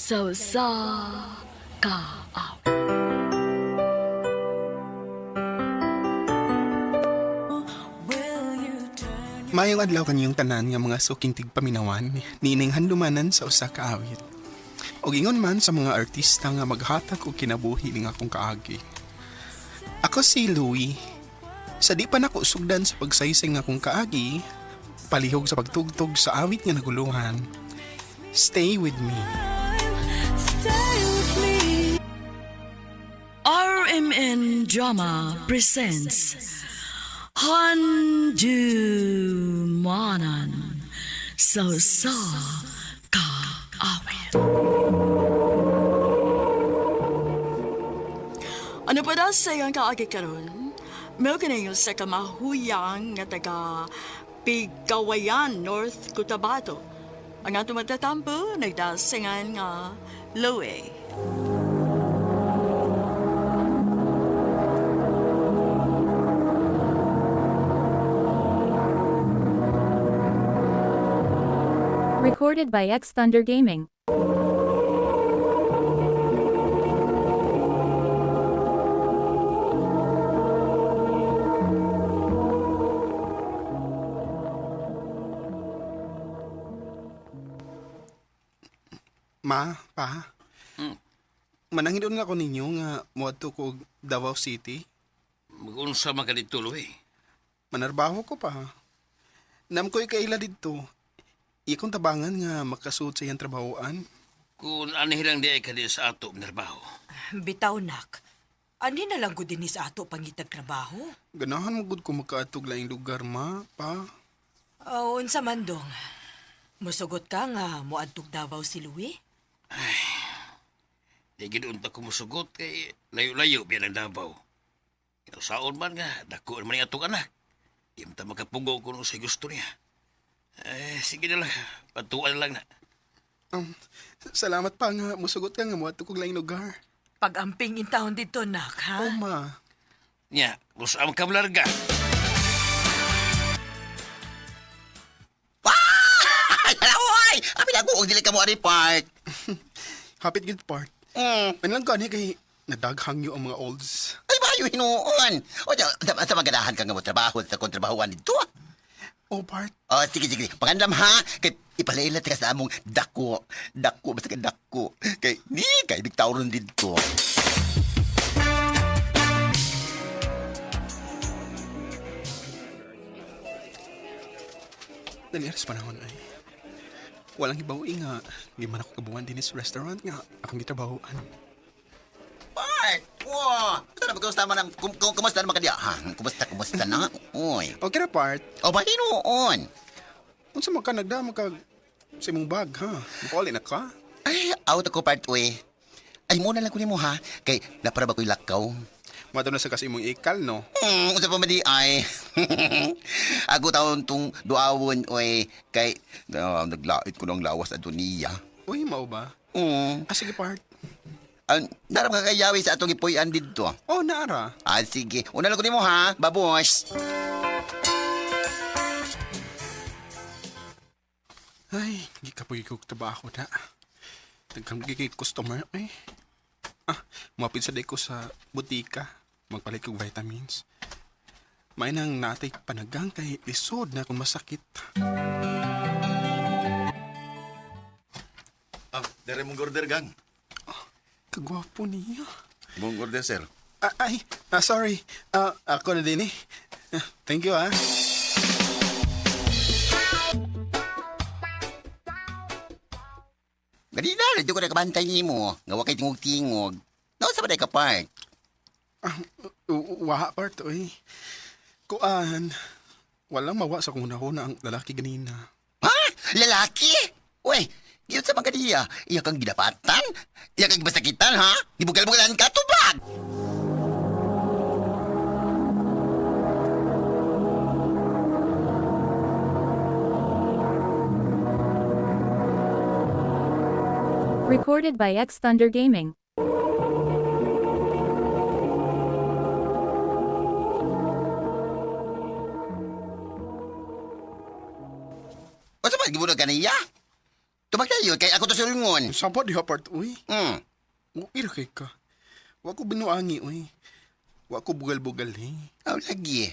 Sa usa ka awit. Maayong adlaw kaniyong tanan nga mga suking tigpaminawan, niining handumanan sa usa ka awit. Og ingon man sa mga artista nga maghatag og kinabuhi ning akong kaagi. Ako si Louie. Sa di pa nako sugdan sa pagsaysay nga akong kaagi, palihog sa pagtugtog sa awit nga naguluhan. Stay with me. Stay with me. RMN Drama presents Handumanan sa usa ka awit. Ano pa daw sa iyong kaagi karon? Mao kini sa kamahuyang nga taga Pigawayan, North Cotabato. Ang ato matatampo, nagdasingan nga Louie. Recorded by X Thunder Gaming. Ma, pa. Manangin nga ako ninyo nga moadto ko og Davao City. Mag-unsa man ka dito, Louie. Manarbaho ko pa. Nam ko'y kaila didto. Ikong tabangan nga makasuot sa iyang trabahoan. Kung anihi lang di ay ka di sa ato nerbaho. Bitaw nak. Ani na lang gud dinhi sa ato pangitag trabaho? Ganahan mo gud ko makaatog laing lugar, ma, pa. O unsa man dong? Musugot ka nga moadtog Davao si Louie? Di gid unta ko musugot kay layo-layo biya ng Davao. Saon man nga, dako man ni atong anak. Di man ta makapugo kung unsay gusto niya. Eh, sige na lang, patuan lang na. Salamat pa nga musugot ka nga moadto kog laing lugar. Pag-amping in taon dito nak ha? Oh, ma. Nya, kung saan ka malarga. Ay, abi na ko og dili ka mo ari part. Hapit gid part. Manlang gani kay nadaghang yo ang mga olds. Ay bayo hinuon. O sa, sa maganahan ka nga mo trabaho sa kontrabahuan dito. Oh, part. O sige sige, pangandam ha kay ipalailat ka sa among dako. Dako basta ka dako. Kay ni kay big tawron didto. Dali aras panahon ay. Walang hibaw nga di man ako kabuan din sa restaurant nga akong gitrabahoan. Part. Wow. Basta na kumusta man ang kumusta naman ka diya? Ha, kumusta kumusta na? Oy. Okay ra part. O ba hinuon? Unsa man ka nagdama ka sa imong bag ha? Makauli na ka? Ay, out ako part uy. Ay mo na lang ko nimo ha kay napara ba ko'y lakaw? Madto na sa kasi imong ikal no. Unsa pa man di ay. Ako taon tong duawon oy kay naglait ko ng lawas adto niya. Uy, mao ba? Mm. Ah, sige part. An daram ka kayawi sa atong gipuy-an didto. Oh, naara. Ah, sige. Una lang ko nimo ha. Babush. Ay, gikapoy ko trabaho na. Daghang gigay customer eh. Ah, mapit sa day ko sa butika. Magpalit kog vitamins. May nang natay panagang kay lisod na kung masakit. Ah, dere mong order gang. Kagwapo niya. Mong order sir. Ah, ay, sorry. Ah, ako na din eh. Ah, thank you ah. Ganina, dito ko nakabantay nimo. Nga wa kay tingog-tingog. Naunsa ba day ka part? Ah, waha part oy. Kuan, walang mawa sa kung una ang lalaki ganina. Ha? Lalaki? Uy, yun sa mga diya. Iya kang gidapatan? Iya kang gibasakitan, ha? Gibugal-bugalan ka, tubag! Recorded by X Thunder Gaming. Unsa ba gibunog ka niya? Tubag tayo, kay ako to sulungon. Saba diha part, uy. Uir kay ka. Wa ko binuangi, uy. Wa ko bugal-bugal, eh. Aw, lagi.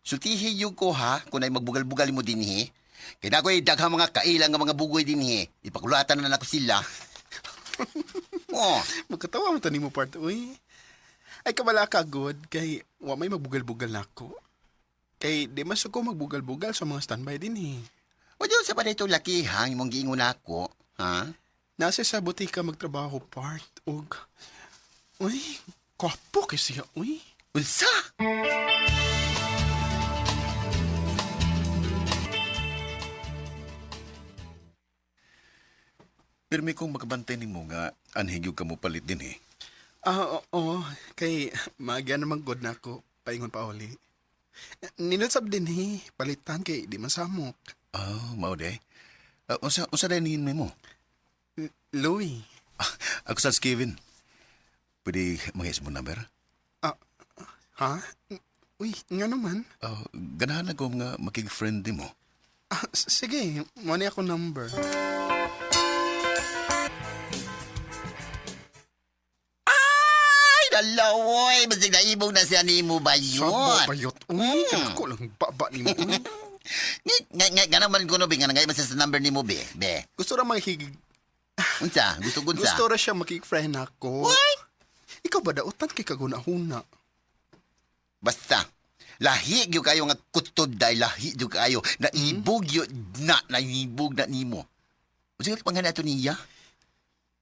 Sultihi yung ko ha, kung ay magbugal-bugal mo din he. Kaya na ako'y daghang mga kailang nga mga bugoy din he. Ipakulatan na nako sila. Oh, Magkatawa mo tani mo part, uy. Ay kabala ka, good. Kay wa may magbugal-bugal na ako. Kay di mas ako magbugal-bugal sa mga standby din, eh. O di sa pa dito laki ha, imong giingon ako. Ha? Nasa sa butika magtrabaho part, ug... Uy, kwapo kay siya, uy. Unsa? Pirmi kong makabantay nimo nga anhig ka mo palit din eh. Ah, oo, oo. Kay maaga naman good na ako. Paingon pa uli. Ninusab din eh. Palitan kay di masamok. Oh, mao de. Unsa unsa day ningin mo? Louie. Ako sa Kevin. Pwede mangis mo number? Ah, ha? Uy, nga naman. Oh, ganahan ako nga makig-friend nimo. Ah, sige, mo ni ako number. Ay, dalawoy! Basig naibog na siya nimo ba yun? Sabo bayot. Uy, ako lang baba ni mo. Uy. Nga, nga, nga, nga naman ko no, be, nga nangay man siya sa number nimo, be. Be, Gusto ra makig... unsa? Gusto ko unsa? Gusto ra siya makig-friend ako. Uy! Ikaw ba dautan kay kaguna-huna? Basta, lahi gyud kayo nga kutod dahil lahi gyud kayo. Naibog yun na, naibog na nimo. Unsa ka pangalan ato niya?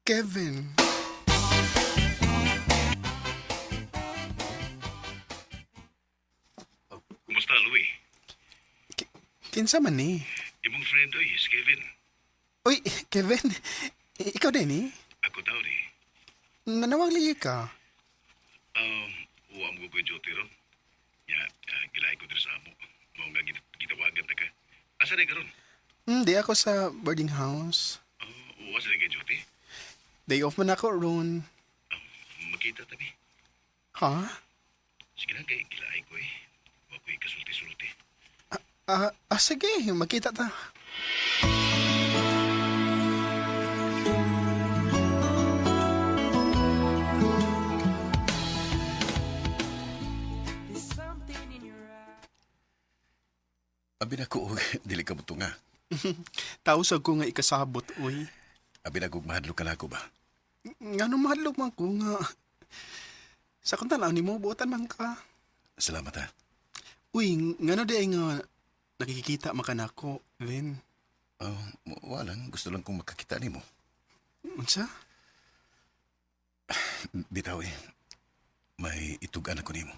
Kevin. Kumusta, Louie? Kinsa man ni? Imong friend, oy, si Kevin. Uy, Kevin. Ikaw din eh. Ako tao ni. Nanawag liye ka. Uwa mo ko duty ron. Ya, gilay ko diri sa amo. Mao nga gitawagan ta ka. Asa na karon? Hindi ako sa boarding house. Oh, uwa sa kay duty. Day off man ako ron. Makita tabi. Ha? Sige na kay gilay ko eh. Wa ko'y kasulti-sulti. Ah, ah, sige, magkita ta. Abi na ko og dili ka mutunga. Tao sa ko nga ikasabot, uy. Abi na ko og mahadlok ka nako ba. Nga no mahadlok man ko nga. Sa kung tanaw ni mo, buotan man ka. Salamat ha. Uy, nga no di ay nga nakikita makanako, Vin. Oh, wala lang gusto lang kong makakita nimo. Unsa? Bitaw eh. May itugan ako nimo.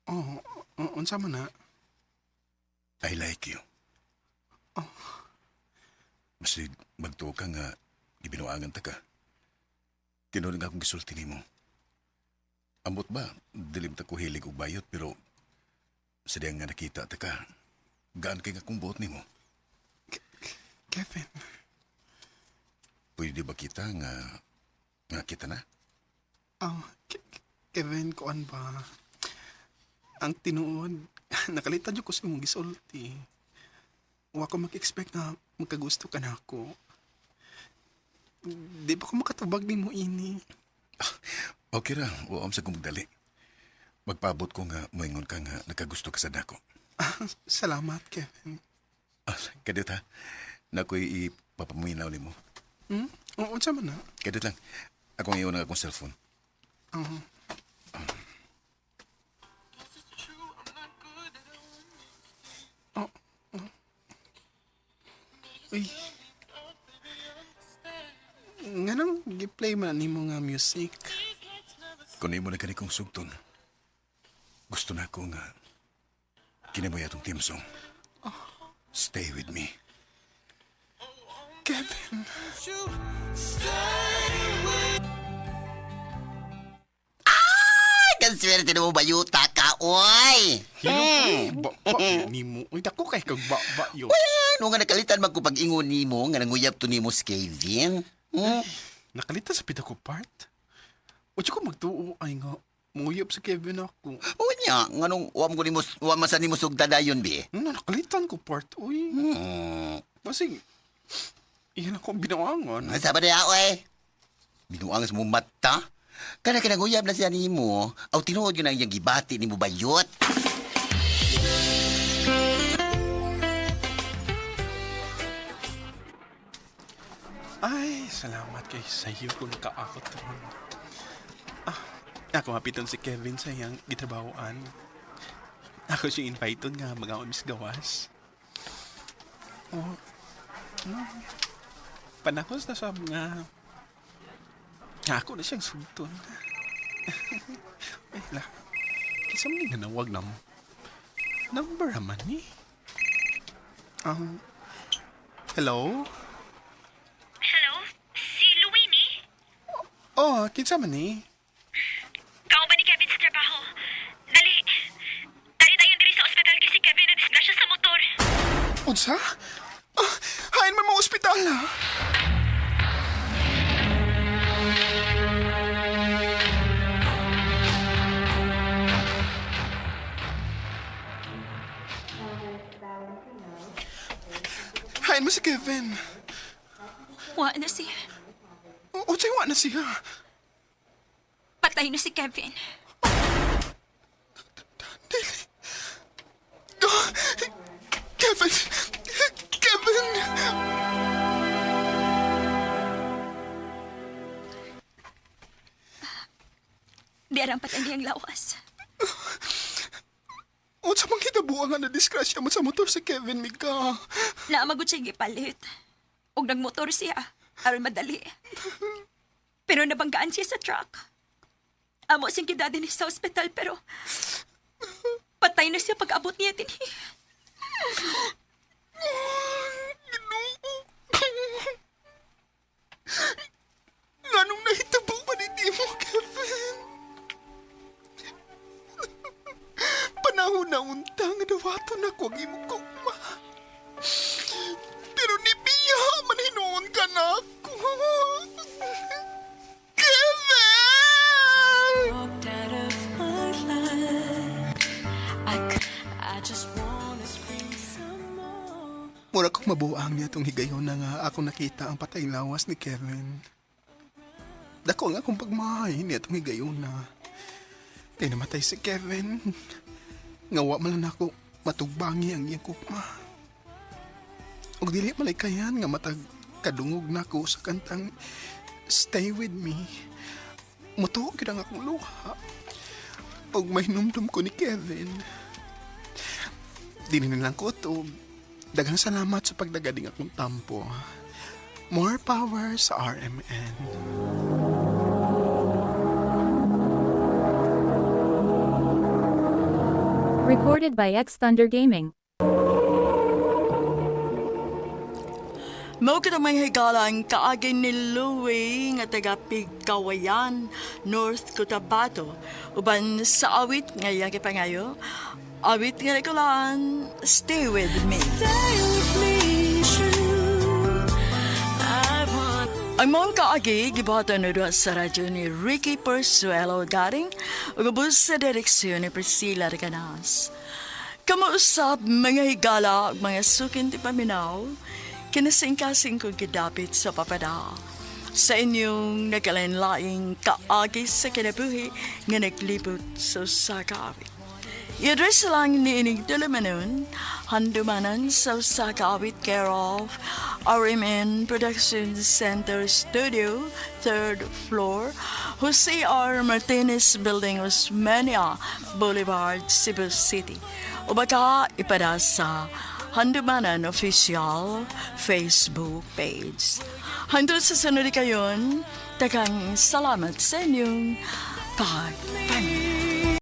Oh, unsa man na? I like you. Oh. Basig magtuo ka nga gibinuangan ta ka. Tinuod nga akong gisulti nimo. Ambot ba, dilim ta ko hilig og bayot pero sa diyang nga nakita ta ka, gaan kay nga akong buot nimo. Kevin. Pwede ba kita nga nga kita na? Oh, Kevin, kuan ba? Ang tinuod, nakalitan ko sa imong gisulti. Wa ko mag-expect na magkagusto ka na ako. Di ba ko makatubag nimo ini? Okay ra, wa sa kong magdali. Magpaabot ko nga moingon ka nga nakagusto ka sa dako. Ah, salamat, Kevin. Ah, kadiyot ha. Nako'y ipapaminaw nimo. Hmm? Oo, unsa man na? Kadiyot lang. Akong iyon ang akong cellphone. Oo. Oh, oh. Uy. Nganong gi-play man nimo nga music? Kung imo na gani kong sugton, gusto na ko nga kini mo yatong team song. Stay with me. Kevin. Ay, kanswerte na mo bayuta ka, oy! Hilong, ba, ba, nimo. Uy, dako kay kag ba, ba, yo. Ano nga nakalitan man ko pag-ingon nimo nga nanguyab to nimo si Kevin? Hmm? Nakalita sa pita ko part. O ko magtuo ay nga. Muyop sa Kevin ako. O niya, nganong wa mo ko nimo wa man sa nimo sugda dayon be. Nakalitan ko part. Uy. Hmm. Basig, Iyan ako binuangon. Ang sabi na ako eh. Binuangan sa mong mata. Kana kinaguyab na siya nimo. Aw tinuod yun ang iyang gibati nimo bayot. Ay, salamat kay sayo kung nakaakot ron. Ah, ako hapiton si Kevin sa iyang gitrabahoan. Ako siyang inviteon nga magaon mis gawas. Oh, no. Panakos na sab nga. Ako na siyang sugton. Ay la. Kinsa man ni nga nawag na mo? Number man ni. Hello? Hello? Si Louie ni? Oh, kinsa man ni? Kauban ni Kevin sa trabaho. Dali. Dali tayo diri sa ospital kasi Kevin na disgrasya sa motor. Unsa? Ah, hain man mo ospital ha? Hain mo si Kevin. Wa na siya. Unsay wa na siya? Patay na si Kevin. Dili. Ah, Kevin! Kevin! Di aram patay niyang lawas. Unsa man kitabuang nga na-disgrasya mo sa motor si Kevin, Mika? Naamagod siya gipalit. Og nagmotor siya. Aron madali. Pero nabanggaan siya sa truck. Amo siyang gidadi ni sa ospital pero patay na siya pag-abot niya dinhi. Ginoo. Nganong nahitabo pa ni Timo, Kevin? Panahon na unta nga dawaton ako ang imong kugma. Pero ni Pia, manhinuon ka na ako. Kevin! Mura kong mabuang niya itong higayon na nga ako nakita ang patay lawas ni Kevin. Dako nga akong pagmahay niya itong higayon na. Kaya namatay si Kevin. Nga wa man lang ako matugbangi ang iyang kukma. Og dili malay kayan nga matag kadungog nako sa kantang Stay With Me. Mutuo gyud ang akong luha. Og mahinumdum ko ni Kevin. Dili na lang ko to. Daghang salamat sa pagdagading akong tampo. More power sa RMN. Recorded by X Thunder Gaming. Mao kita may higala ang kaagi ni Louie nga taga Pigkawayan, North Cotabato. Uban sa awit nga iyang gipangayo, awit nga nagkulaan, Stay With Me. Ang mong kaagi, gibuhatan na doon sa radyo ni Ricky Persuelo Garing, ug ubos sa direksyon ni Priscilla Recanas. Kamausap mga higala ug mga sukin ti paminaw, kinasingkasing kong gidapit sa papada. Sa inyong nagkalain-laing kaagi sa kinabuhi nga naglibot sa usa ka awit. I-address lang ni ining Dilimanon, handumanan sa usa ka awit care of RMN Production Center Studio, third floor, Jose R. Martinez Building, Osmeña Boulevard, Cebu City. O baka ipada sa Handumanan Official Facebook page. Hangtod sa sunod kayon, tagang salamat sa inyong pagpangin.